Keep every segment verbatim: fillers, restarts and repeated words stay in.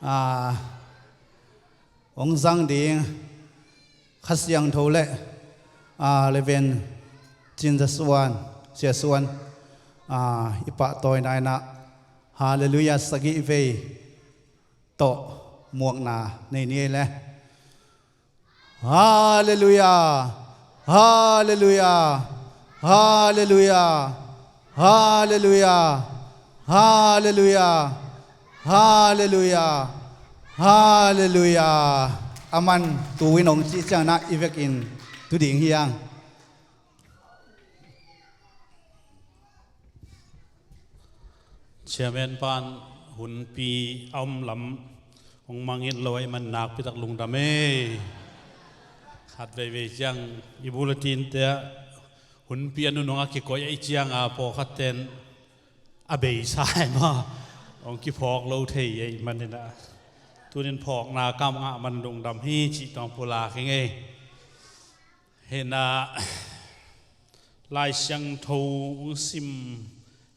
A, hong zang ding Kha Siangtho le, a, Reverend Cin Za Suan, Sia Suan, a, i pahtawina in ah Halleluiah sagih vei tawh muakna nei ni ei le. Halleluiah, Halleluiah, Halleluiah, Halleluiah, Halleluiah, Halleluiah, Halleluiah. Aman tu in hong cih ciangin ah i vekin tu ding hi hang. Chairman pan hunpi a om lam hong mangngilh lo ahih man nakpi tak lungdam e. Khat veivei ciang i bulletin te ah hunpi a nunung a kikoih ahih ciangin pawlkhat ten a beisa e maw, hong kiphawk lo thei ahih manin ah, tu in phawkna ka ngah man lungdam hi cih tawh pulak hi ing ei. Hi in ah, Lai Siangtho hong sim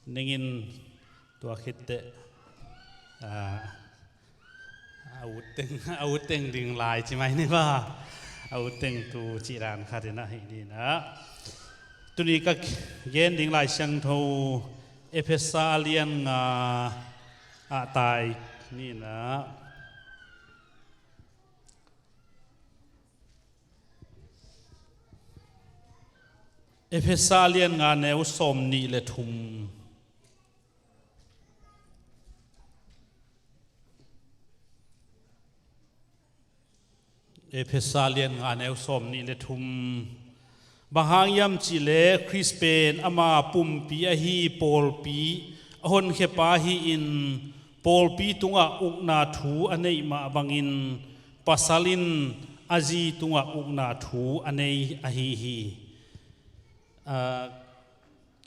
ning in, tua khit teh, a, a ut teng, a ut teng ding lai ci mai ni maw. A ut teng tu cih dan khat in ah hi ni in ah. Tuni ka gen ding Lai Siangtho Efesa a lian nga ah tai ni in ah. Efesa a lian nga, neu sawmnih le thum. Efesa a lian nga, neu sawmnih le thum. Bang hang hiam cih leh Khrist pen ama pumpi ahi pawlpi a honkhiapa hi-in, pawlpi tungah ukna thu a neih mah bangin, pasal in a zi tungah ukna thu a nei ahi hi. A,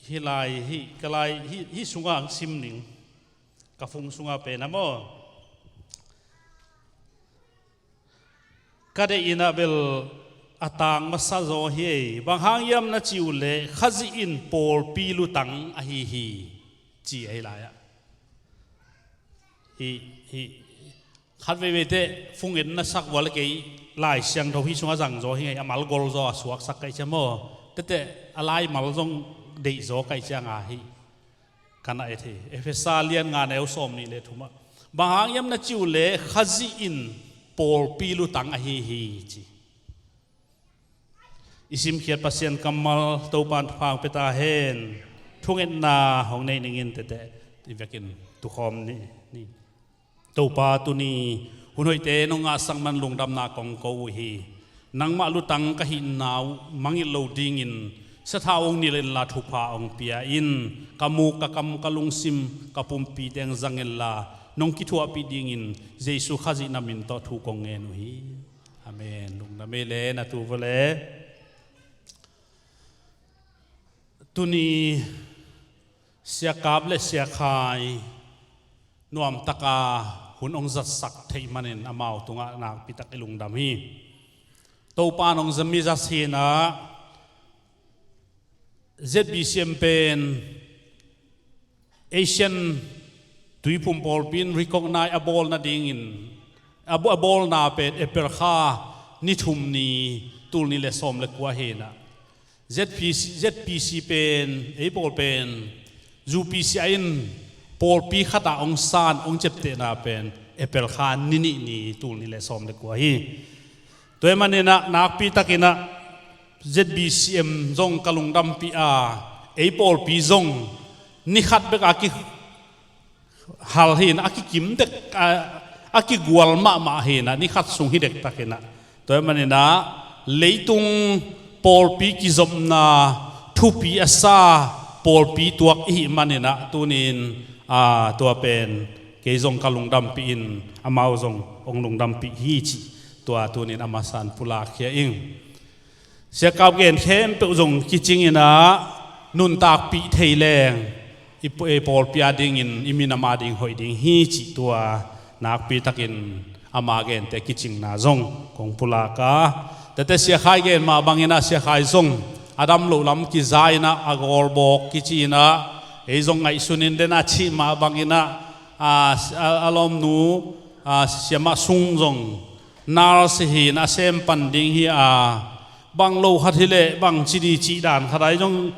hih lai, hih, ka lai, hih, hih sungah hong sim ning. Ka phung sungah pen a maw. Ka deih in ah bel a tang masa zaw hi ei. Bang hang hiam na cih uh leh Khazih in pawlpi lutang ahi hi, ci ahi lai ah. Hih, hih, khat veivei teh phung en na sak uh a leh kei Lai Siangtho hih sungah zang zaw hi ing ei, a mal gol zaw a suaksak ka hih ciang maw. Tete a laimal zong deih zaw ka hih ciangin hih ka na et hi. Efesa lian nga, neu sawmnih le thum ah, bang hang hiam na cih uh leh Khazih in pawlpi lutang ahi hi, ci. I simkhiat Pasian kammal Topa'n thupha hong pia ta hen. Thungetna hong nei ning in tete i vekin tukhawm ni. Topa, tuni hun hoihte nong ngahsak man lungdamna kong ko uh hi. Nangmah lutang ka hihna uh mangngilh lo dingin sathau hong nilh inla thupha hong pia in. Ka muk, ka kam, ka lungsim, ka pumpi teng zang inla nong kithuahpih dingin Jesu Khazih na min tawh thu kong ngen uh hi. Amen. Lungdam ei le, na tu vua le. Tuni Sia Kap le Sia Khai nuamtaka hun hong zatsak theih manin amau tungah nakpi tak i lungdam hi. Topa'n hong zat mi zat hi in ah, Z B C M pen Asian Tuiphum Pawlpi in recognize a bawl nadingin, a baw-, a bawlna pen April kha ni thum ni, tul nih le sawm le kua hi in ah. Z P C, Z P C pen, ei pawl pen, U P C I in pawlpi khat ah hong san, hong ciaptehna pen April kha ni nih ni, tul nih le sawm le kua hi. Tua ahih manin ah nakpi takin ah Z B C M zong ka lungdampih a, ei pawlpi zong ni khat bek a kihal hi in ah, a kikim dek, a, a kigual mahmah hi in ah, ni khat sung hi dektak in ah. Tua ahih manin ah leitung pawlpi kizopna thupi a sa pawlpi tuak i hih manin ah, tuni in, a, tua pen kei zong ka lungdampih in, amau zong hong lungdampih hi cih tua tuni in a masa in pulak khia ing. Sia Kap gen khempeuh zong kicing in ah, nuntakpih thei leng i p-, i pawlpi a dingin, i minam a ding hoih ding hi cih tua nakpi takin ama gente kicingna zong kong pulak a. Tete Sia Khai gen mah bangin ah, Sia Khai zong a dam loh lam kiza in ah, a gawlbawk kici in ah, ei zong ngaihsun in den a cih mah bangin ah, a, a, a lawmnu a, siamah sung zong nurse hi in a sem pan ding hi a, bang lo khat hileh bang ci di cih dan khat ai zong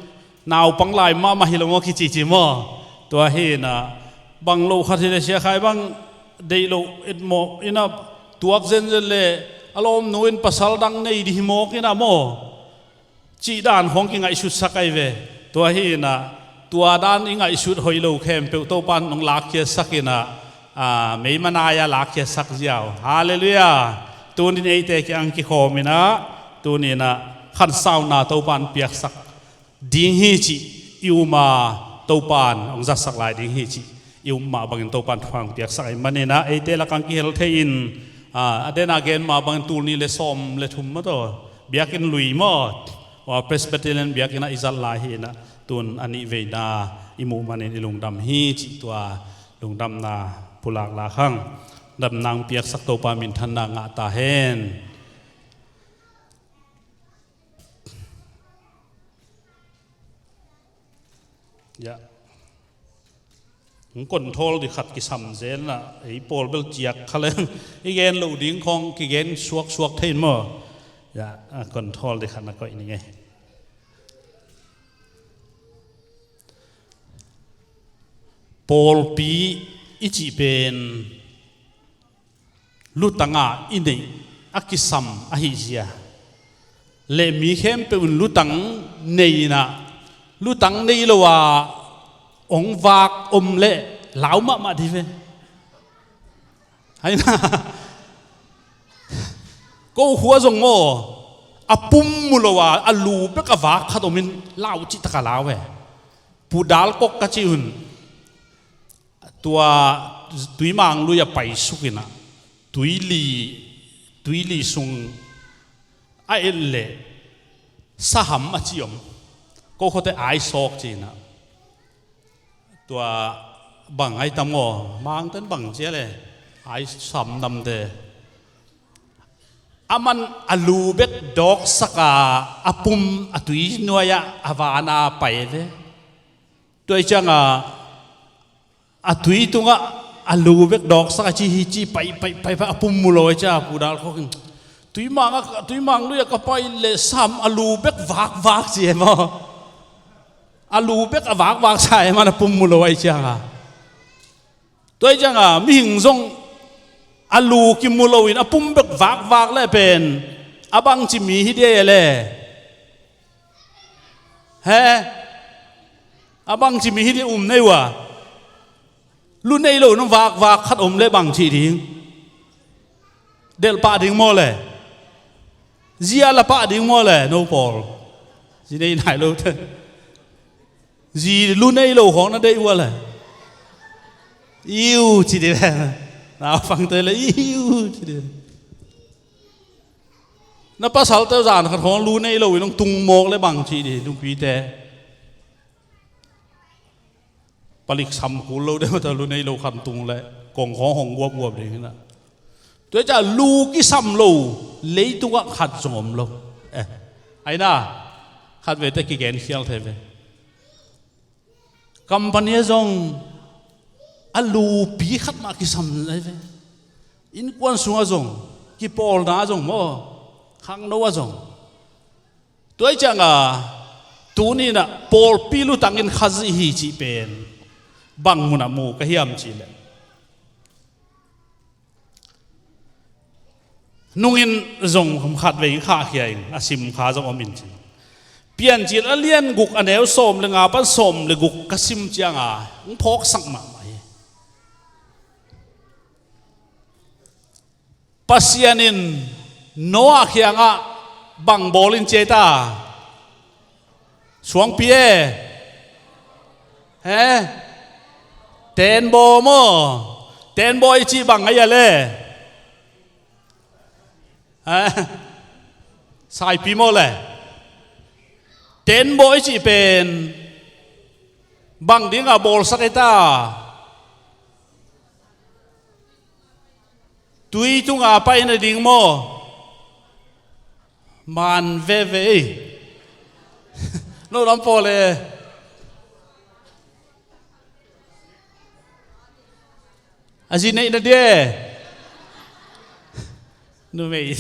naupang lai mahmah hi lo maw kici ci maw? Tua hi in a, bang lo khat hileh sia khai bang deih lo et mawk in a, tuak zenzen leh a lawmnu in pasal dang nei di hi mawk in a maw? Cih dan khawng kingaihsutsak ahi ve. Tua hi in a, tua dan i ngaihsut hoih lo khempeuh Topa in hong lakkhiatsak in a, a, meimanai-a lakkhiatsak ziau. Halleluiah. Tunin eite kiang kikhawm in a, tunin a khansauna Topa in piaksak ding hi cih i um a, Topa in hong zatsak lai ding hi cih i um mah bangin Topa in thupha hong piaksak ahih manin a, eite lakah hong kihel thei in, a, a den a gen mah bangin tul nih le sawm le thum mah tawh biakinn lui maw, tua Presbyterian biakinn ah i zat lai hi in a, tun a nih veina i muh manin i lungdam hi cih tua lungdamna pulak lak hang. Damna hong piaksak Topa minthanna ngah ta hen. Ya. Hong control di khat kisam zel na, ei pawl bel ciak kha leng i gen loh ding khawng kigen suaksuak thei maw? Ya, a control di khat na koih ning ei. Pawlpi i cih pen lutang a i neih a kisam ahi zia. Le mi khempeuh in lutang nei in a, lutang nei lo a hong vak om leh lau mahmah di ve. Hai na. Ko khua zong maw, a pum mu lo a, a lu bek a vak khat om in lau cih tak a lau e. Pu Dal Kok ka cih hun. Tua Tuimang lui a paisuk in a, Tuili, Tuili sung a et leh saham a ci om. Ko khuate ai sawk ci in a. Tua bang ai tam aw, Mangten bang cia le ai sam namte. A man a lu bek dawksak a, a pum a tui nuai ah a van a pai ve. Tua i ciang a, a tui tungah a lu bek dawksak a ci hi ci pai, pai, pai, pai, a pum mu lo a ci a Pu Dal Kok in. Tuimang a, Tuimang lui a ka pai leh sam a lu bek vakvak ci e maw. A lu bek a vakvak sa e man a pum mu lo a i ciang a. Tua i ciang a, mihing zong a lu kimu lo in a pum bek vakvak leh pen a bangci mi hi dia e le. He? A bangci mi hi dia um nei uh a. Lu nei lo in vakvak khat om leh bangci ding. Delh pah ding maw le. Zia la pah ding maw le, no pawl. Zi nei nai lo te. Zi lu nei lo khawng na deih uh a le. Iu ci di le. Naupangte le iu ci di. Na pasalte uh zan khat khawng lu nei lo in hong tung mawk le bangci di, nupite. Palik sam kul lo deuh ta lu nei lo khat tung le kong khawng hong guapguap ding hi na. Tua i ciang lu kisam lo leitungah khat zong om lo. Eh, ai na, khat vete kigen khial thei ve. Company ah zong a lupi khat mah kisam lai ve. Innkuan sungah zong, kipawlna ah zong maw, khangno ah zong. Tua i ciangah tuni-in ah pawlpi lutang in Khazih hi cih pen bang munah mu ka hiam cih leh, nungin zong khatvei khahkhia in a simkha zong om in cin. Piancil a lian guk a neu sawm le nga pan sawm le guk ka sim ciangah hong phawksak mahmah hi. Pasian in Noah kiangah bang bawlin ci ta? Suangpi e. He? Tenbaw maw? Tenbaw i cih bang ahi a le? He? Saipi maw le? Tenbaw i cih pen bang dingah bawlsak i ta? Tui tunga paina ding maw? Man veve ei. No lam pawl e. A zi neihna dia. Numei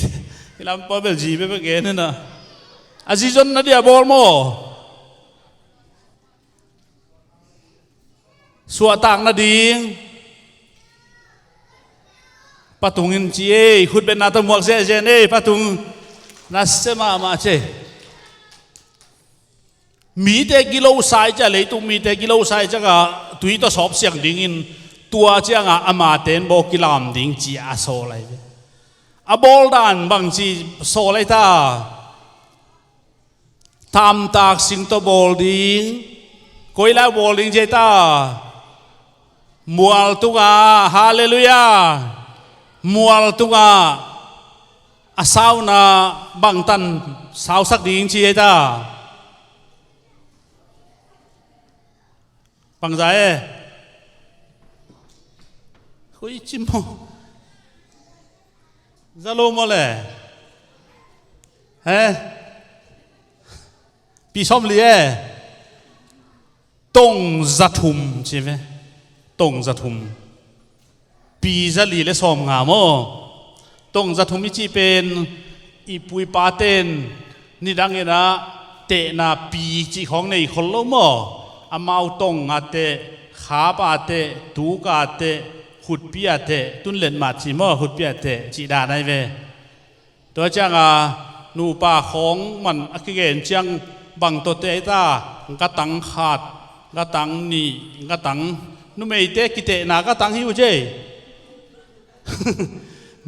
i lam pa bel zi bebe gen na. A zi zon na dia bawl maw? Suahtak nading. Patungin ci ei, khutbetna tawh muak zehzen ei, patung. Na se mahmah ce. Mite gilo sai cia, leitung mite gilo sai cia ka tui tawh sawp siang dingin tua cianga ama tenbaw kilam ding cia a sawl ai ve. A bawl dan bangci sawl ai ta. Tamtak sing tawh bawl ding. Koila bawl ding cia ta. Mual tunga, halleluiah. Mual tunga a sauna bangtan sausak ding ci ei ta. Bangza e. Koi ci maw? Za lo maw le? He? Pi sawm li e. Tong za thum ci ve. Tong za thum. Pi za li le sawm nga maw? Tong za thum i cih pen i pu i pa ten nidang inah tehna pi cih khawng nei khol lo maw? Amau tong a teh, khap a teh, tuk a teh, khutpi a teh, tun letmat ci maw, khutpi a teh cih dan ai ve. Tua cianga nupa khawng man a kigen ciang bang tawh teh ai ta, gatang khat, gatang nih, gatang, numeite kitehna gatang hi uh cei.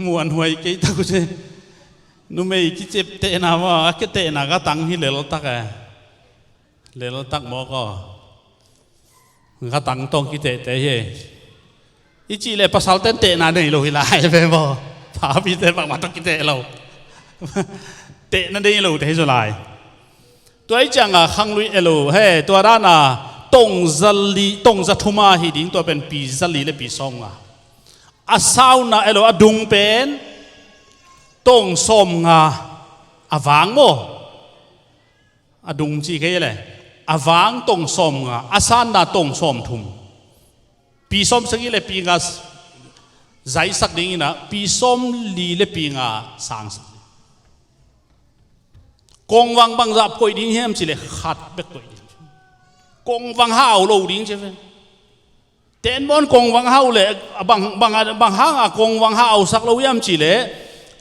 Muanhuai kei tak uh cei. Numei kicep tehna maw, a kitehna gatang hi leltak e. Leltak mawk aw. Gatang tawng kitehteh hi. I cih leh pasalten tehna nei lo hi lai ve maw? Papite bangmah tawh kiteh lo. Tehna nei lote hi zaw lai. Tua i cianga khangluih elo he, tua dana tongza li, tongza thuma hi ding, tua pen pi za li le pi sawm nga. A sauna elo a dung pen tong sawm nga a vang maw? A dung ci kei le a vang tong sawm nga, a sanna tong sawm thum. Pi sawm sagih le pi nga zaisak dingina pi sawm li le pi nga sangsak ding. Kongvang bangzah koih ding hiam cih le khat bek koih ding. Kongvang hau lo ding ci ve. Tenbon kongvang hau le bang, bang, bang hanga kongvang hausak lo hiam cih le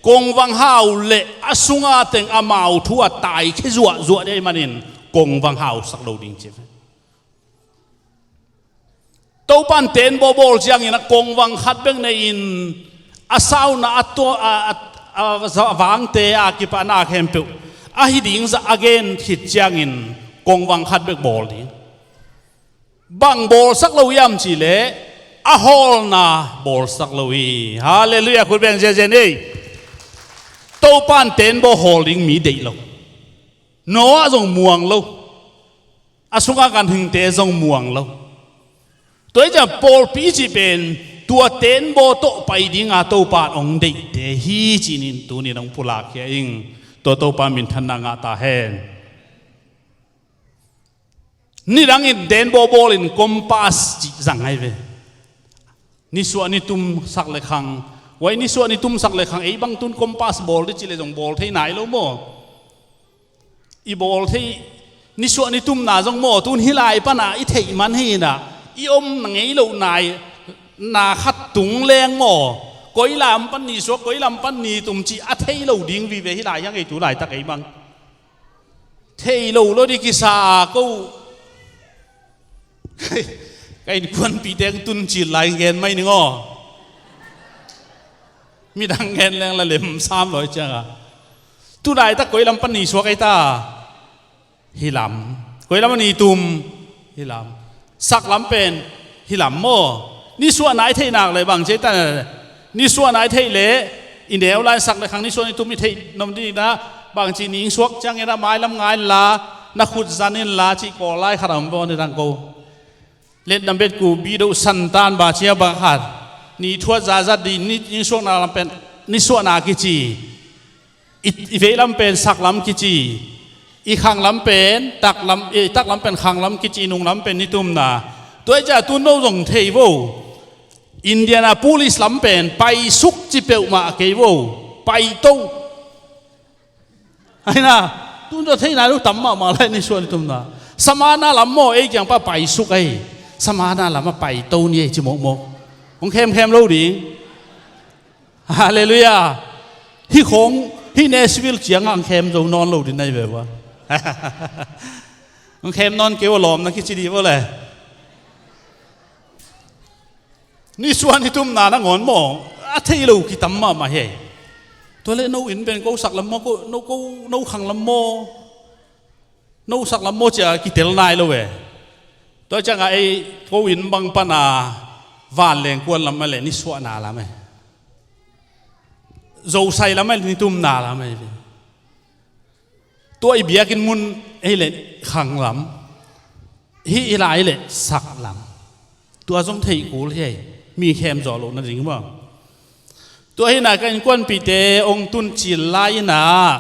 kongvang hau le a sunga teng amau thu a taikhia zuahzuah dei manin kongvang hausak lo ding ci ve. Topan tenbaw bawl ciangin a kongvang khat bek nei-in a sauna a tua a, a, a, a vangte a kipahna khempeuh a hi ding zah a gen khit ciangin kongvang khat bek bawl ding. Bang bawlsak lo hiam cih leh a hawlna bawlsak lo hi. Halleluiah, khut beng ziazian ei. Topan tenbaw hawl ding mi deih lo. Noah zong muang lo. A sunga ganhingte zong muang lo. Tua hi ciah pawlpi cih pen tua tenbaw tawh pai dinga Topan hong deihte hi cinin tunin hong pulak khia ing. Tua Topa minthanna ngah ta hen. Nidangin tenbaw bawlin kompas cih zang ahi ve. Nisuah nitum sak le khang. Wai nisuah nitum sak le khang ei bang tun kompas bawl dih cih le zong bawl thei nai lo maw? I bawl thei, nisuah nitumna zong maw, tun hih lai pana i theih man hi inah i om na ngei loh nai, na khat tung leng maw, koi lam pan nisuak, koi lam pan nitum cih a thei lo ding vive hih lai hiang ei tu laitak ei bang. Thei lo lo dih kisa a ko. Ka innkuanpihte ang tun cil lai gen mai ning aw. Midang gen leng la lem sam lawi cianga. Tu laitak koi lam pan nisuak ei ta. Hih lam. Koi lam a nitum. Hih lam. Sak lam pen. Hih lam maw. Nisuahna i theih nak le bang ci ei ta. Nisuahna i theih le i neu lai sak le khang nisuah nitum i theih nom dih na. Bang ci ning suak ciangin a mai lam ngai la. Na khut zan in la cih kawl lai khat a om baw ni dang ko. Let nam bet ku bidoh santan ba cia bang khat. Ni thuat zazat di ni, nisuakna lam pen. Nisuahna kici. I, i vei lam pen sak lam kici, i khang lam pen tak lam, i tak lam pen khang lam kici, i nung lam pen nitumna. Tua i ciah tun no zong thei vo. Indianapolis lam pen paisuk ci peuhmah kei vo. Paito. Aina, tun tua thei nai lo tam mahmah lai, nisuah nitumna. Samana lam maw, ei kiang pa paisuk ei. Samana lamah paito ni ei ci mawkmawk. Hong khemkhem lo ding. Halleluiah. Hih khawng, hih Nashville ciangah hong khem zo nawn lo ding nai ve ua. Hong khem nawn kei ua, lawm na kici dih ua le. Nisuah nitumna nangawn maw, a thei lo kitam mahmah hi. Tua leh no inn pen ko sak lam maw, ko, no, ko, no khang lam maw, no sak lam maw cia kitel nai lo ve. Tua ciangah ei ko inn bang pana vanleng kuan lam mah leh nisuahna lam e. Zosai lam mah leh nitumna lam e. Tua i biakinn mun ei leh khang lam, hih i lai leh sak lam. Tua zong theih kul hi ei, mi khem zawh loh nading maw. Tua hi na ka innkuanpihte hong tun cil lai-in ah,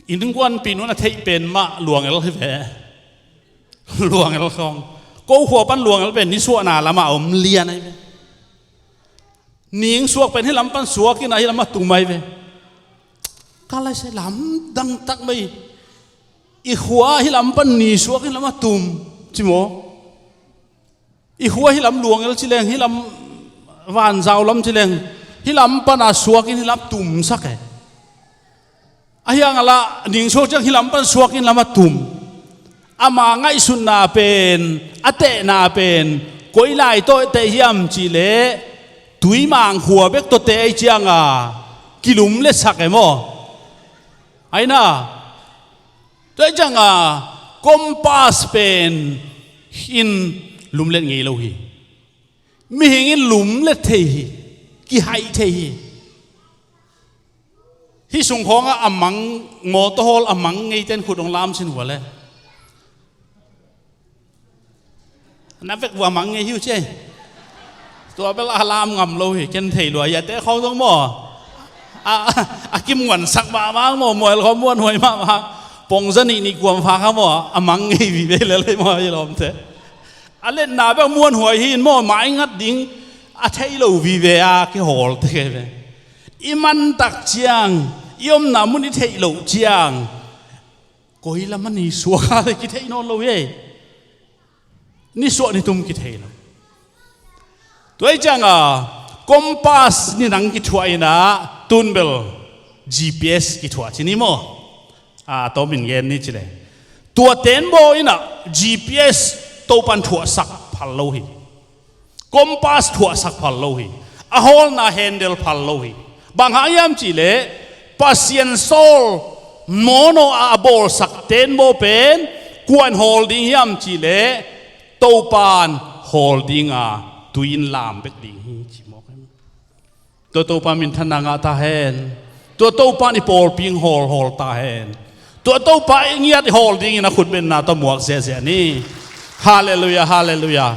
innkuanpih nu in a theih pen mah luangel hi ve. Luangel khawng. Ko khua pan luangel pen nisuahna lamah om lian ahi ve. Ning suak pen hih lam pan suak in ah hih lamah tum ahi ve. Ka lai se lamdang tak mai. I khua hih lam pan ni suak hih lamah tum ci maw. I khua hih lam luangel ci leng, hih lam vanzau lam ci leng, hih lam pana suak in hih lam tumsak e. Ahi hang a lah ning suak ciang hih lam pan suak in lamah tum. Ama ngaihsutna pen, a tehna pen koi lai tawh teh hiam cih leh, Tuimang khua bek tawh teh ahi cianga kilumletsak e maw. Aina, tua hi cianga kompas pen in lumlet ngei lo hi. Mihing in lumlet thei hi, kihaih thei hi. Hih sung khawngah a mang, mawtaw hawl a mang ngeite'n khut hong lam sin uh a le. Na vek vua mang ngei hi uh ci ei. Tua bel a lam ngam lo hi, ken thei lua hi a te khawng zong maw. A, a kimuansak mahmah maw, mual khawng muanhuai mahmah. Pongza nih nih kuam fa kha maw, a mang ngei vive lel hi maw hi lawmte. A letna bek muanhuai hi in maw, maingat ding a thei lo vive a kihawl te kei ve. I mantak ciang, i omna mun i theih loh ciang, koi lam a ni suak a le kithei nawn lo hi ei. Nisuah nitum kithei lo. Tua hi cianga kompas ni nang kithuah in ah, tun bel G P S kithuah ci ni maw. A, tawmin gen ni ci le. Tua tenbaw in ah G P S Topan thuahsak phal lo hi. Kompas thuahsak phal lo hi. A hawlna handle phal lo hi. Bang hang hiam cih leh Pasian sawl mawnaw a a bawlsak tenbaw pen kua'n hawl ding hiam cih leh Topan hawl dinga tui in lam bek ding hi ci mawk hi. Tua Topa minthanna ngah ta hen. Tua Topa in i pawlpi in hawlhawl ta hen. Tua Topa i ngiat i hawl dingin a khutbenna tawh muak ziahziah ni. Halleluiah, halleluiah.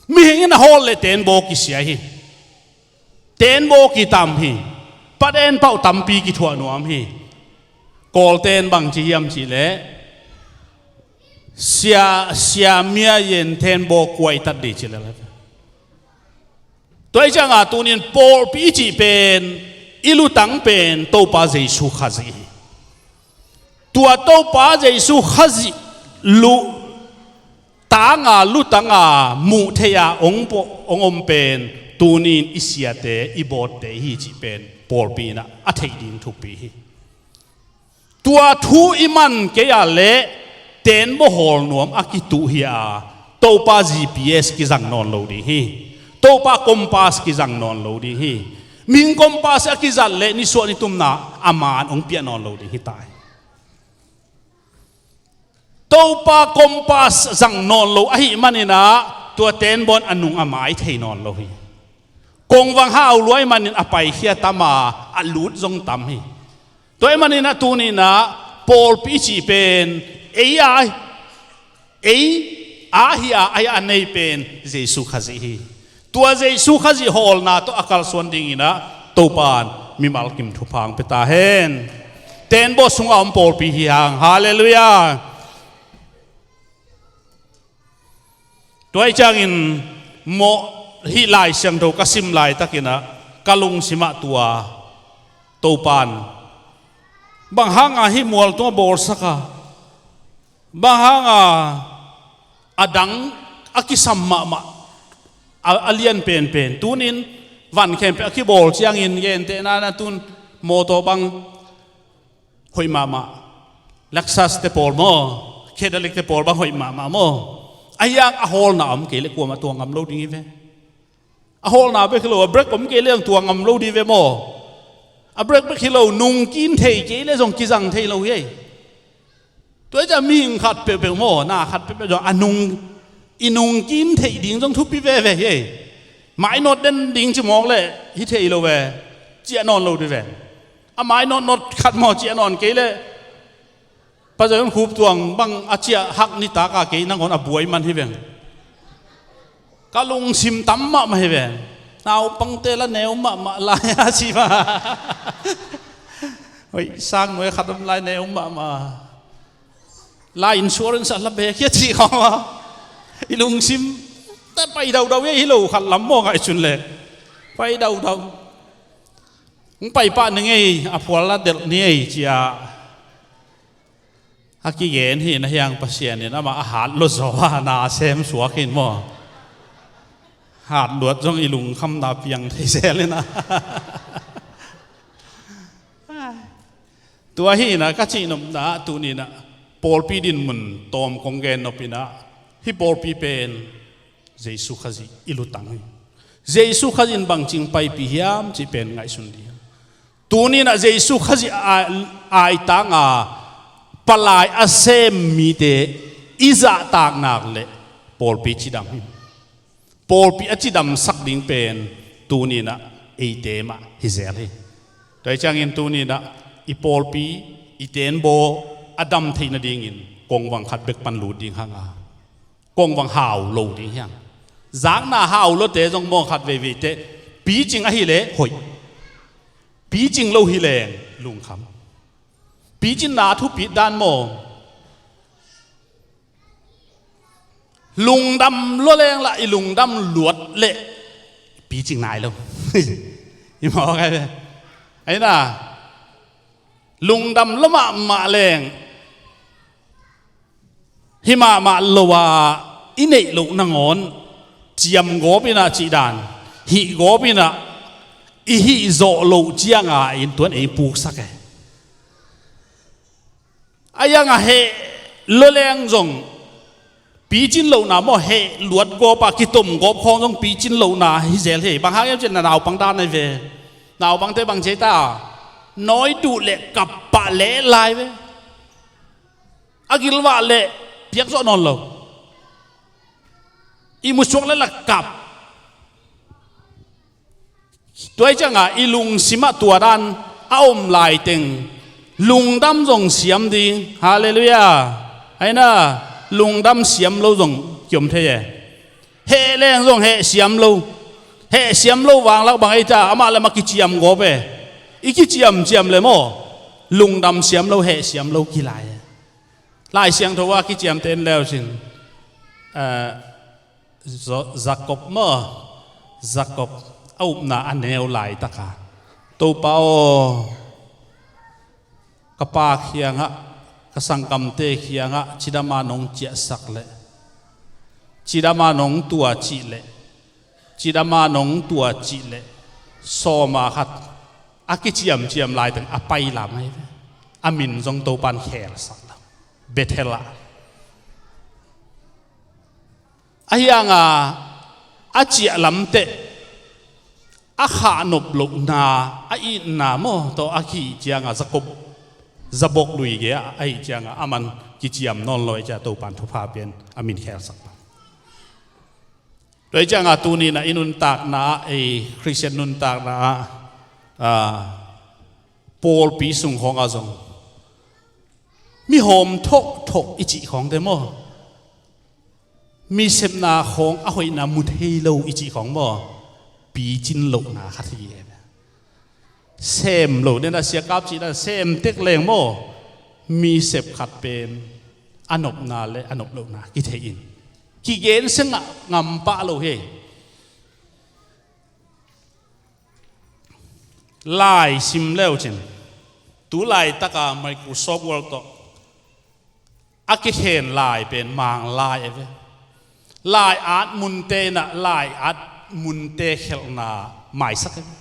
Mihing in a hawl leh tenbaw kisia hi. Tenbaw kitam hi. Paten pauh tampi kithuah nuam hi. Kawlten bang ci hiam cih leh, sia, sia mia yen tenbaw kuaitat dih ci lel. Tua hi cianga tunin pawlpi i cih pen, i lutang pen Topa Jesu Khazih hi. Tua Topa Jesu Khazih lu tanga, lutanga muh theih a hong po-, hong om pen tunin i siate, i bawtte hi cih pen pawlpi in ah a theih ding thupi hi. Tua thu i man kei a leh tenbaw hawl nuam a kituh hi a, Topa G P S kizang nawn lo ding hi. Topa kompas kizang nawn lo ding hi. Mihing kompas a kizat leh nisuah nitumna a man hong piah nawn lo ding hi ta hi. Topa kompas zang nawn lo ahih manin ah tua tenbaw in a nung a mai thei nawn lo hi. Kongvang hau lua ahih manin a paikhia tam a, a lut zong tam hi. Tua ahih manin ah tuni in ah pawlpi i cih pen ei a, ei a hi a, a hi a nei pen Jesu Khazih hi. Tua Jesu Khazih hawlna tawh a kalsuan dingin ah Topan mimal kim thupha hong pia ta hen. Tenbaw sungah om pawlpi hi hang. Halleluiah. Tua hi ciangin mawh hih Lai Siangtho ka sim laitakin ah ka lungsim ah tua Topan bang hanga hih mual tungah bawlsak a, bang hanga a dang a kisam mahmah a, a lian penpen tunin van khempeuh a kibawl ciangin gentehna na tun mawtaw bang hoih mahmah. Lexus te pawl maw, Cadillac te pawl bang hoih mahmah maw. Ahi hang a hawlna om kei leh kuamah tuang ngam lo ding hi ve. A hawlna bek hi lo, a brake om kei leh zong tuang ngam lo ding hi ve maw. A brake bek hi lo, nungkin thei kei leh zong kizang thei lo hi ei. Tua hi ciah mihing khat peuhpeuh maw, na khat peuhpeuh zong a nung, i nungkin theih ding zong thupi veve hi ei. Mainawt den ding ci mawk leh hi thei lo ve, ciah nawn lo ding ve. A mainawt nawt khat maw ciah nawn kei leh Pazaihun khup tuang bang a ciah hak nitak a kei nangawn a buai man hi veng. Ka lungsim tam mahmah hi veng. Naupangte la neu mahmah lai a si mah. Hoih sang nuai khat om lai neu mahmah. Lai insurance a la bek hi a cih khawng a, i lungsim ta pai daudau hi lo khat lam maw ngaihsun leh. Pai daudau. Hong pai pah ni ngei, a phual la delh ni ei ci-a a kigen hi na hiang Pasian in amah a hat lua zaw a na a sem suak hi maw. Hat luat zong i lungkhamna piang thei zel hi na. Tua hi na ka cihnopna ah tuni-in ah pawlpi dinmun tawm kong gen nop in ah hih pawlpi pen Jesu Khazih i lutang hi. Jesu Khazih in bangci hong paipih hiam cih pen ngaihsun ding. Tuni-in ah Jesu Khazih a, aitang a palai a sem mite i zahtak nak leh pawlpi cidam hi. Pawlpi a cidamsak ding pen tuni-in ah eite mah hi zel hi. Tua hi ciangin tuni-in ah i pawlpi i tenbaw a dam theih nadingin kongvang khat bek pan lut ding hang a, kongvang hau lo ding hi hang. Zakna hau lote zong maw khat veivei teh picing ahih leh hoih. Picing lo hi leng lungkham. Picinna a thupit dan maw. Lungdam lua leng lah i lungdam luat leh picing nai lo. I mawk ai ve. Ai na. Lungdam lua mahmah leng. Hih mahmah lo a i neih loh nangawn ciamgawp in ah cih dan, hihgawp in ah i hihzawh loh cianga in tuan ei puksak e. A iang a heh lua leng zong picin lohna maw, heh luat gawp a kitom gawp khawng zong picin lohna hi zel hi. Bang hang hiam cih leh na naupang dan ahi ve. Naupangte bang ci ta, nawi duh leh kap pah leh lai ve. A gilvah leh piakzawh nawn lo. I musuak leh la kap. Tua hi ciangah i lungsim ah tua dan a om laiteng lungdam zong siam ding. Halleluiah. Aina, lungdam siam lo zong kiom thei e. Heh leng zong heh siam lo. Heh siam lo vanglak bang ei ta, amah le amah kiciam gawp e. I kiciamciam le maw, lungdam siam lo, heh siam lo kilai e. Lai Siangtho a kiciamte en leu cin, eh, Zo-, Jacob maw, Jacob a upna a neu laitaka, Topa aw, ka pa kiangah, ka sanggamte kiangah cidama nong ciahsak leh, cidama nong tua cih leh, cidama nong tua cih leh, sawma khat a kiciamciam laiteng a pailam ahi ve. A min zong Topan khelsak lo. Bethel ah. Ahi hanga a ciah lamteh a khahnop lohna, a itna maw tawh a kihih cianga Jacob, Jabok lui gei-ah a hih cianga aman kiciam nawn lo ahih ciah Topan thupha pian a min khelsak lo. Tua hi cianga tuni-in ah i nuntakna ah, ei Khristian nuntakna ah, ah, pawlpi sung khawngah zong mihawm thawhthawh i cih khawngte maw, mi sepna khawng a hoihna mu thei lo i cih khawng maw, picin lohna khat hi e. Sem lo nena siakap cihna sem tek leng maw, mi sep khat pen a nopna le a nop lohna kithei in. Kigen sengah ngam pah lo hi. Lai sim leucin, tu laitaka Microsoft Word tawh a kikhen lai pen Mang lai a ve. Lai at munte inah lai at munte khelhna maisak a ve.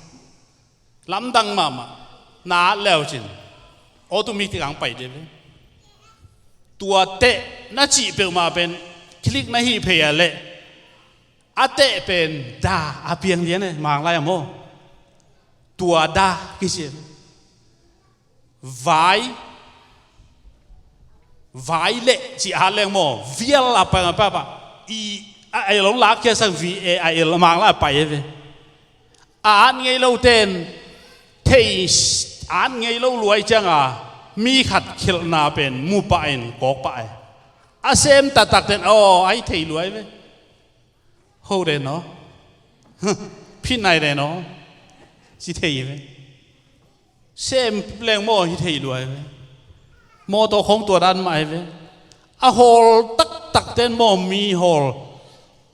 Lamdang mahmah. Na at leucin, automatic ang pai dih ve. Tua teh na cih peuhmah pen click na hih phei a leh, a teh pen da a piang lian e, Mang lai a maw. Tua da kici a ve. Vai, vai leh ci at leng maw, vial a pai, a pai, a pai. I, a, a long lak kia sang V A I L, Mang lai a pai e ve. A at ngei lo ten thei, a at ngei lo luai cianga mi khat khelhna pen mu pah in kawk pah e. A sem taktak ten aw, ai thei luai ve. Ho den aw, phin nai den aw, ci thei ve. Sem leng maw, hi thei luai ve. Mawtaw khawng tua dan mah hi ve. A hawl taktak ten maw, mi hawl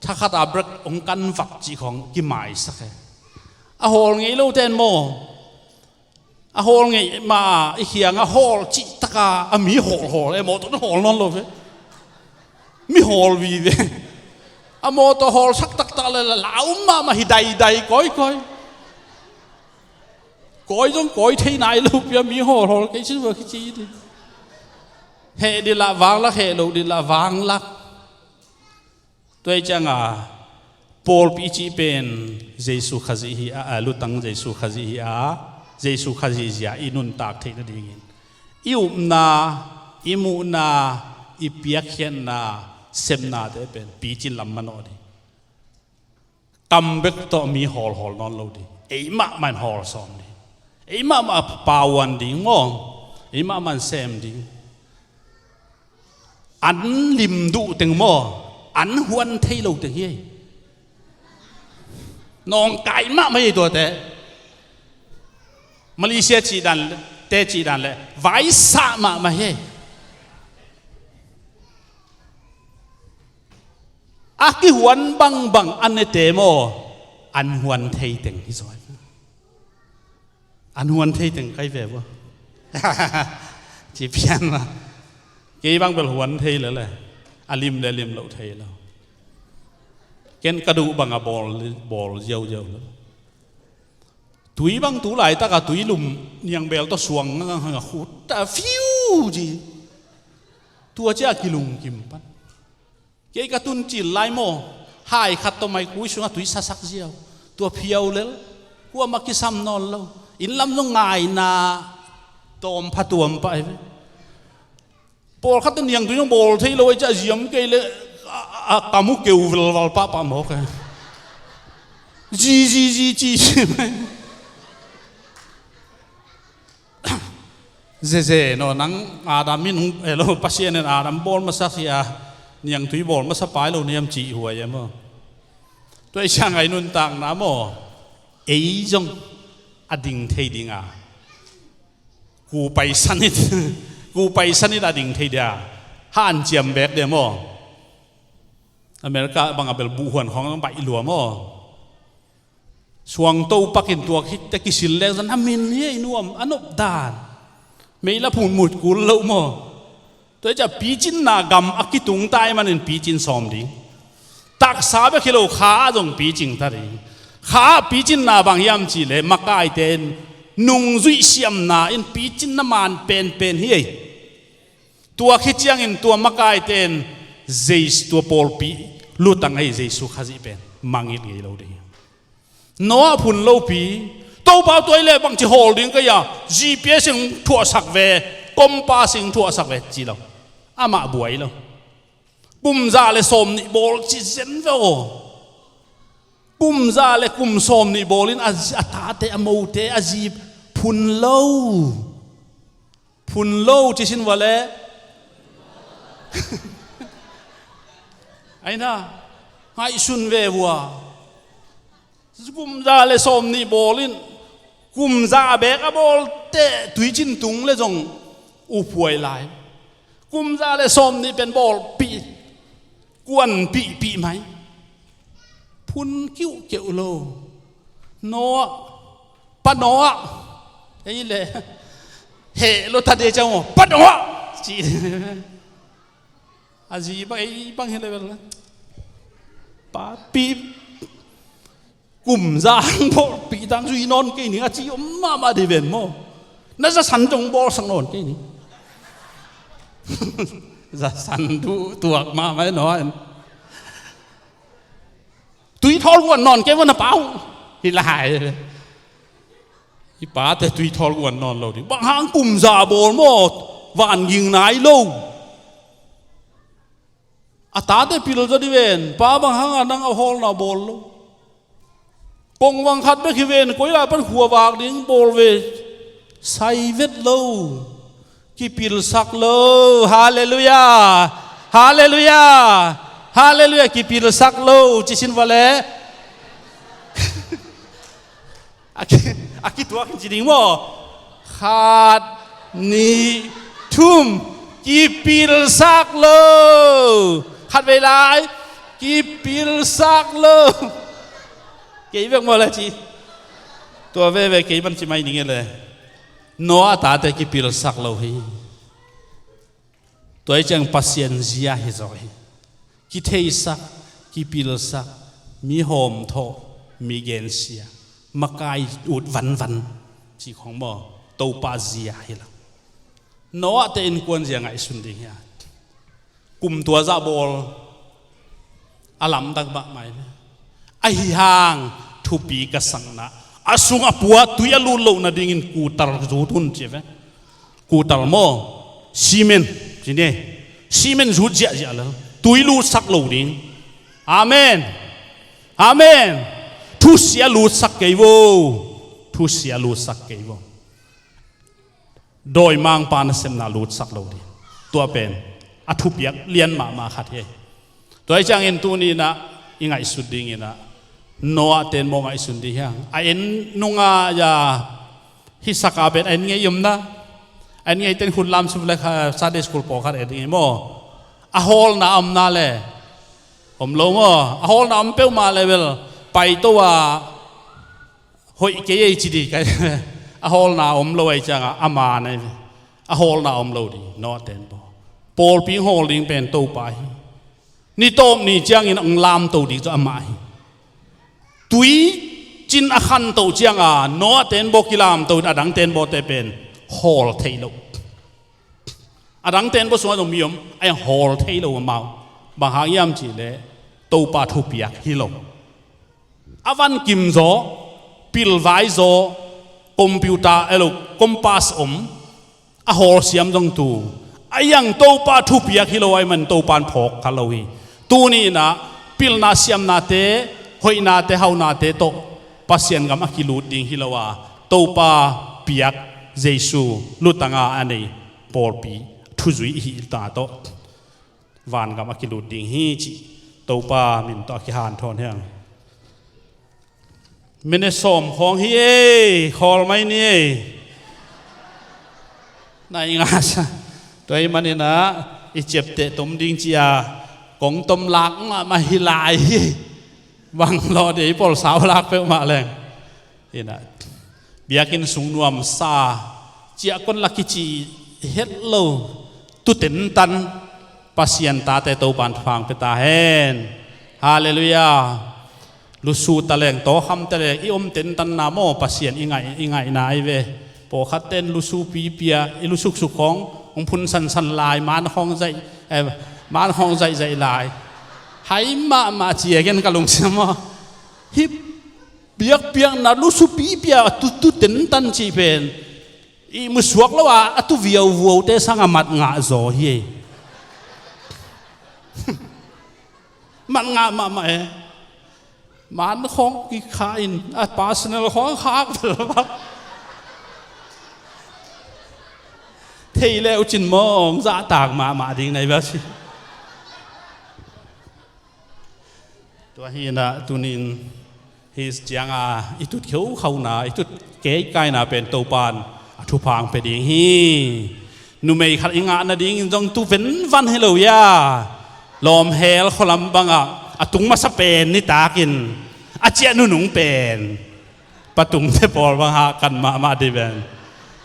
thakhat a break hong kan vak cih khawng kimaisak e. A hawl ngei lo ten maw, a hawl ngei mah a i khiang a hawl cihtaka a mi hawlhawl e, mawtaw na hawl nawn lo ve. Mi hawl vive. A mawtaw hawl sak taktak le la, la um mahmah hi daidai kawikawi. Kawi zong kawi thei nai lo pia mi hawlhawl kei sin vua kici dih. Heh dih lah vanglak, heh loh dih lah vanglak. Tua hi cianga pawlpi cih pen Jesu Khazih hi a, a, lutang Jesu Khazih hi a, Jesu Khazih zia i nuntak theih nadingin i upna, i muhna, i piakkhiatna, sepnate pen picin lam manawh dih. Kam bek tawh mi hawlhawl nawn lo dih. Ei mahmah in hawl sawm dih. Ei mahmah pauan ding maw. Ei mahmah in sem ding. An lim duh teng maw, an huan thei lo teng hi. Nawngkai mahmah hi tuate. Malaysia cih dan, te cih dan le vaisah mahmah hi. A kihuan bangbang a nete maw, an huan thei teng hi zaw. An huan thei teng kai ve vua. Ci pian la. Kei bang bel huan thei lele. A lim le lim lo thei lo. Ken ka duh bang a bawl, bawl ziauziau lo. Tui bang tu laitaka tui lum niangbel tawh suang ngang hang a khut ta fiu ci. Tua cia kilungkim pan. Kei ka tun cil lai maw, hai khat tawh maikui sungah tui sasak ziau. Tua phiau lel, kuamah kisam nawn lo. Inn lam zong ngaina tawm phatuam pah hi ve. Pawlkhat tawh niangtui zong bawl thei lo, ei ciah ziam kei le a, a, a kam uh keu velval pahpah mawk e. Zi, zi, zi, ci, ci mai. Zeze no, nang Adam in hong, elo, Pasian in Adam bawl masa hi a, niangtui bawl masa pai lo niam cih huai e maw. Tua i siang ai nuntakna maw, ei zong a ding thei dinga. Ku paisan it, ku paisan it a ding thei dia. Hanciam bek dia maw. America bang a bel buhhuan khawng baih lua maw. Suangto pakin tua khit teh kisil leng zan a min hi ei nuam a nop dan. Meila phun mut kul lo maw. Tua hi ciah picinna gam a kitung tai manin picin sawm ding. Taksa bek hi lo kha ah zong picing ta ding. Kha ah picinna bang hiam cihleh makaite in nungzuih siamna in picinna man penpen hi ei. Tua khit ciangin tua makaite in Jesu, tua pawlpi lutang ahi Jesu Khazih pen mangngilh ngei lo ding hi. Noah phun lopi, Topa tua i leh bangci hawl ding ka hia, G P S in thuahsak ve, compass in thuahsak ve ci lo. Amah buai lo. Kum za le sawmnih bawl ci zen ve aw. Kum za le kum sawmnih bawlin a, a tate, a mote, a zi phun lo. Phun lo ci sin vua le. Aina, ngaihsun ve vua. Kum za le sawmnih bawlin, kum za bek a bawl teh tuicin tung le zong uphuai lai. Kum za le sawmnih pen bawlpih. Kuanpihpih mai. Phun kiuhkeuh lo. Noah, pa Noah. Ei le heh lo ta de ciang maw, pa Noah ci. A zi bang, ei bang hi le bel, papi, kum za hang bawlpih tang zui nawn kei ning a ci om mahmah dih ven maw. Na zasan zong bawlsak nawn kei ning. Zasan duh tuak mahmah e Noah in. Tui thawl guan nawn kei vo na pa uh. Hi lai. I pate tui thawl guan nawn lo ding. Bang hang kum za bawl maw. Van ging nai lo. A tate pil zaw dih ven. Pa, bang hang a nang a hawlna bawl lo? Pongvang khat bek hi ven, koi lai pan khua vak ding bawl ve. Sai vet lo. Kipilsak lo. Halleluiah. Halleluiah. Halleluiah. Kipilsak lo. Ci sin va leh. A ki, a kituak in ci ding maw? Khat, nih, thum. Kipilsak lo. Khat vei lai. Kipilsak lo. Kei bek maw le ci. Tua veve kei man ci mai ning e le. Noah tate kipilsak lo hi. Tua hi ciang Pasian zia hi zaw hi. Kitheisak, kipilsak, mi hawmthawh, mi gensia, makai ut vanvan ci khong maw, Topa zia hi lo. Noah te innkuan zia ngaihsun ding hi a. Kum tua zah bawl a lamdang mahmah hi ve. Ahi hang thupi ka sakna a sung a pua tui a lut loh nadingin kutar zut un ci ve. Kutar maw? Simen ci ni. Simen zut ziahziah lo. Tui lutsak lo ding. Amen. Amen. Thusia lutsak kei vo. Thusia lutsak kei vo. Dawimangpa nasepna lutsak lo ding. Tua pen a thupiak lian mahmah khat hi. Tua hi ciangin tuni inah i ngaihsut ding inah Noah ten maw ngaihsun ding hiang. A en nunga ya hih saka pen a en ngei omna. A en ngei ten khut lam sum le kha Sunday school pawlkhat en ngei maw. A hawlna a omna le om lo maw. A hawlna om peuhmah le bel paito a hoih kei ei ci dih kai. A hawlna a om lo ahi cianga a man ahi ve. A hawlna a om lo dih Noah ten pawl. Pawlpi hawl ding pen Topa hi. Ni tawp ni ciangin hong lamto ding cu amah hi. Tui cin a khanto cianga Noah ten baw kilamto in a dang ten bawte pen hawl thei lo. A dang ten baw sungah zong mi om a hawl thei lo amau. Bang hang hiam cihleh Topa thupiak hi lo. A van kim zaw, pilvai zaw, computer elo, compass om, a hawlsiam zong tu. A iang Topa thupiak hi lo ahih man Topa in phawk kha lo hi. Tuni inah pilna siamnate, hoihnate, haunate tawh Pasian gam a kilut ding hi lo a, Topa piak Jesu lutanga a nei pawlpi thuzui i hih ta tawh vangam a kilut ding hi cih Topa min tawh a kihanthawn hiang. Minute sawm khawng hi ei, khawl mai ni ei. Na i ngasa. Tua ahih maninah i ciapteh tom ding cia kong tom lak mahmah hi lai hi. Bang lawh dei pawl sau lak peuhmah leng. Inah biakinn sung nuamsa ciah kon la kici het lo tu tentan Pasian tate Topan thupha pia ta hen. Halleluiah. Lusu taleng tawkham taleng i om tentanna maw Pasian i ngaih, i ngaihna ahi ve. Pawlkhat ten lusu pipia i lusuksuk khawng hong phun sansan lai, man khawng zaih, eh, man khawng zaihzaih lai. Hai mahmah ci a gen ka lungsim maw. Hih biakpiakna lusu pipia a tu, tu tentan cih pen i musuak lo a, a tu viauvuaute sang a mat ngah zaw hi ei. Mat ngah mahmah e. Man khawng kikha in a personal khawng khak vel bak. Thei le ucin mawng zahtak mahmah ding na i bia si. Tua hi inah tunin hih cianga i tut kheukhauhna, i tut keikaina pen Topan a thupha pia ding hi. Numei khat i ngah nadingin zong tu venvan hi lo ia. Lawmhel khualam bangah a tung masa pen nitakin a ciah nunung pen patungte pawl bang hahkan mahmah dih ven.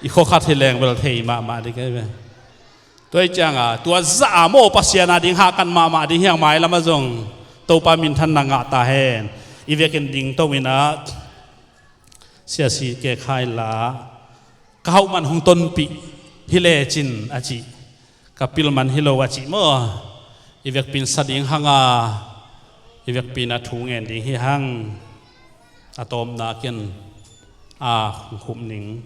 I khua khat hi leng bel thei mahmah dih kei ve. Tua hi cianga tua zah a maw Pasian a ding hahkan mahmah ding hiang, mailam ah zong Topa minthanna ngah ta hen. I vekin dingto inah Sia C K Khai la, ka hauh man hong tonpih hi lecin a cih, ka pil man hi lo a cih maw? I vekpi in sa ding hanga, i vekpi in a thu ngen ding hi hang. A tawpna ken a hong khup ning.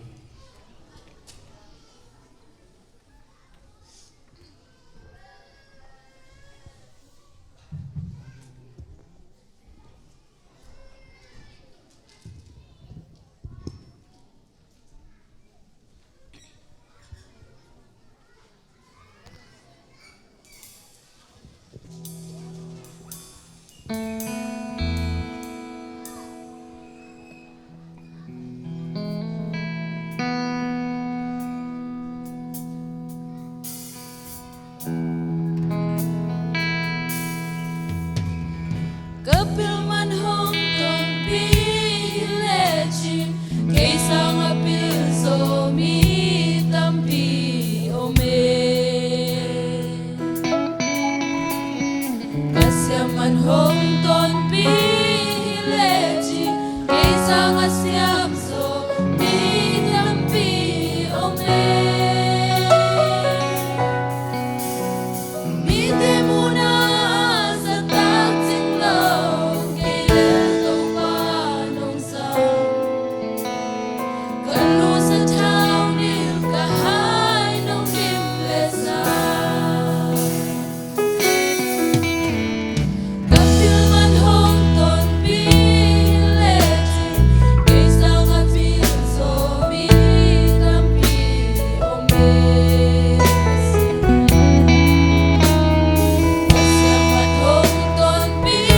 Ka pil man hong tonpih hi lecin, kei sangah pil zo mi tampi om e. Ka siam man hong tonpih hi lecin, kei sangah siam zo mi tampi om e. Mite muhna a zahtak cing lo, kei le Topa nong sang. Ka lu sathau nil, ka hai nong dim le sa. Ka pil man hong tonpih hi lecin, kei sangah pil zo mi tampi om e. Ka siam man hong tonpih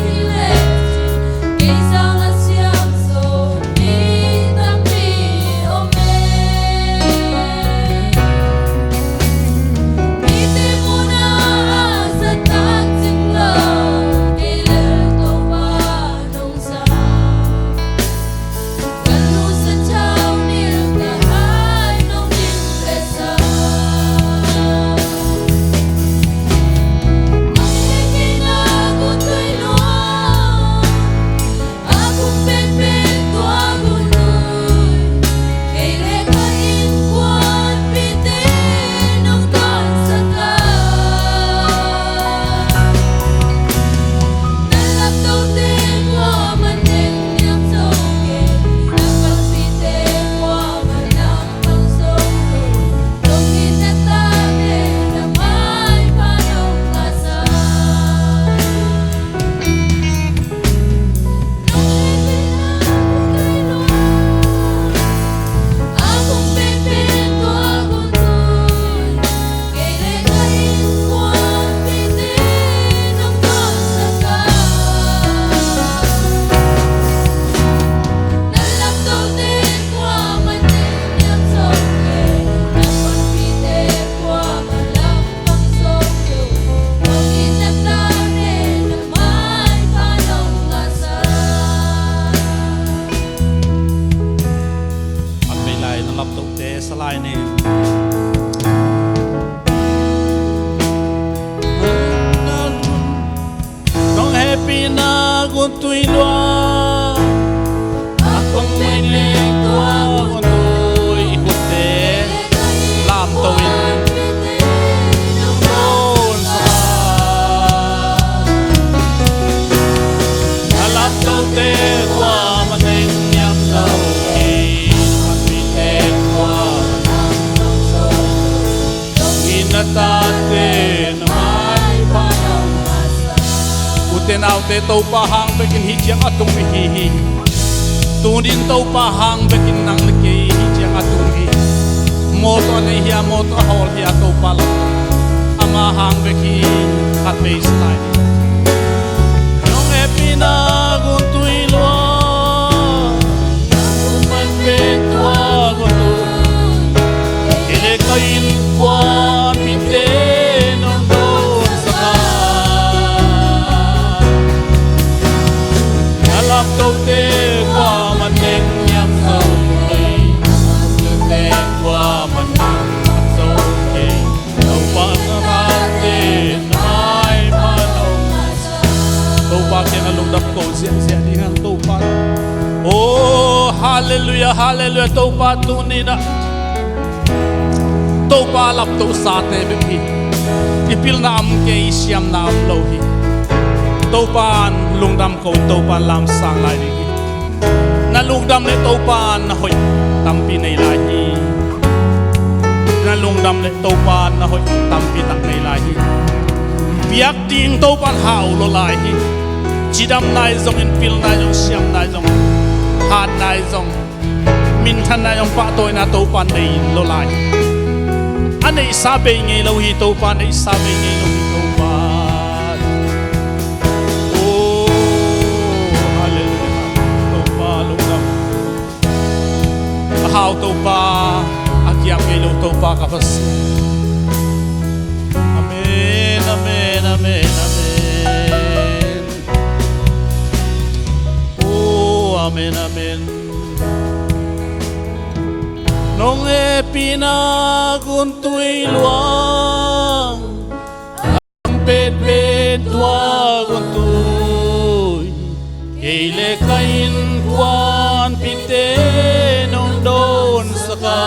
hi lecin, kei sangah siam zo mi tampi om e. Mite muhna a zahtak cing lo, kei le Topa nong sang. Ka lu sathau nil, ka hai nong dim le sa. Nong hehpihna gun tui lua, a kum penpen tua gun tui, kei le ka innkuanpihte nong dawnsak a. Na laptote kuamah neng niam zo kei, na panpihte kuamah lampang zo lo, zong in na tate na maipha nong ngahsak. An vei lai na laptohte sa lai ni. Nong hehpihna gun tui lua, a kong mei nek tua gun tui i khutte lamto in nong dawnsak a. Na laptote kuamah neng niam zo kei, na panpihte kuamah lampang zo lo, zong in na tate na maipha nong ngahsak. Ute naute, Topa hang bekin hih ciang a tung mi hi hi. Tunin Topa hang bekin nang le kei hih ciang a tung hi. Mawtaw a nei hia, mawtaw a hawl hia, Topa lam ama hang bek hi. Khat vei sa lai ni. Nong hehpihna gun tui lua, na kum penpen tua gun tui, kei le ka innkuanpihte nong dawnsak a. Kote kuaman neng niam zo kei, kote kuaman neng niam zo kei. Topa Topa kiangah lungdam ko ziahziah ding hang Topa. Oh, halleluiah, halleluiah. Topa tuni-in ah Topa laptohsate bek hi. I pilna om kei, i siamna om lo hi. Topa in lungdam ko, Topa in lamsang lai ding hi. Na lungdam leh Topa in na hoih tampi nei lai hi. Na lungdam leh Topa in na hoih tampi tak nei lai hi. Biak ding Topa in hau lua lai hi. Cidamna i zongin, pilna i zong, siamna i zong, hatna i zong, minthanna i zong, pahtawina Topa in nei lua lai hi. A neihsa bei ngei lo hi, Topa, neihsa bei ngei lo hi, Topa. Oh, halleluiah. Topa lungdam. A hau Topa, a kiam ngei lo Topa ka Pasian. Amen, amen, amen, amen. Oh, amen, amen. Nong hehpihna guntui luang, petpet tua guntui, kei le ka innkuanpihte nong dawnsak a,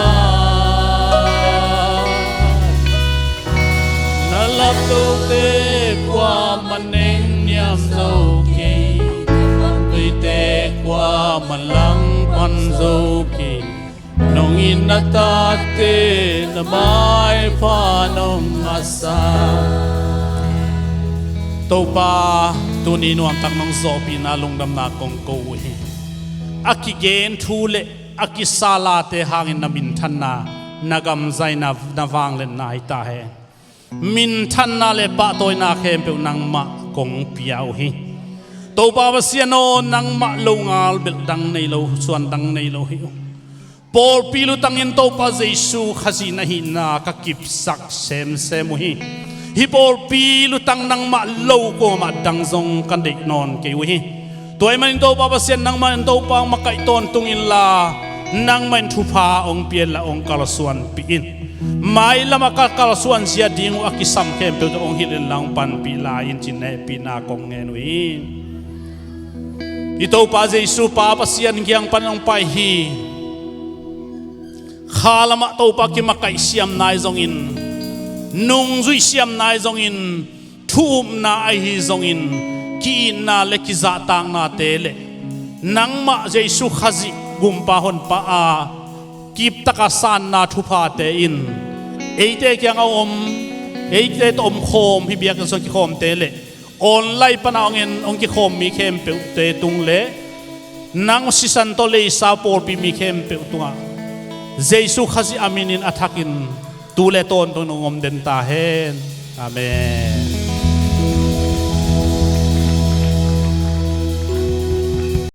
na laptohte kuaman neng niam zo kei, na pangtuite kuaman langpan zo kei. Nong it na tate na maipha nong ngahsak. Topa, tuni nuamtak nong zawhpihna lungdamna kong ko uh hi. A kigen thu le a kisa late hangin na minthanna, na gamzaina, na vangliatna hi ta hen. Minthanna le pahtawina khempeuh nangmah kong pia uh hi. Topa Pasian aw, nangmah lo ngal belh dang nei lo, suan dang nei lo hi uh. Pawlpi lutangin Topa Jesu Khazih na hihna ka kipsak semsem uh hi. Hih pawlpi lutang nangmah lo kuamah dang zong ka deih nawn kei uh hi. Tua ahih manin Topa Pasian, nangmah in Topa hong makaih tawntung inla, nangmah in thupha hong pia inla, hong kalsuanpih in. Mailamah ka kalsuan zia ding uh a kisam khempeuh tawh hong hilh inla, hong panpih lai in, ci-in hehpihna kong ngen uh hi. I Topa Jesu Pa Pasian kiang pan hong pai hi. Kha lamah Topa kimakaih siam nai zongin, nungzui siam nai zongin, thu-upna ahi zongin, ki-itna le kizahtaknate le nangmah Jesu Khazih Gumpa Honpa a kiptaka sanna thuphate in eite kiangah om, eite tawh omkhawm, hih biakinn sung kikhawmte le online pana hong en, hong kikhawm mi khempeuhte tung le nang sisan tawh leisa pawlpi mi khempeuh tungah Jesu Khazih a minin a thakin tu le tawntung in hong om den ta hen. Amen.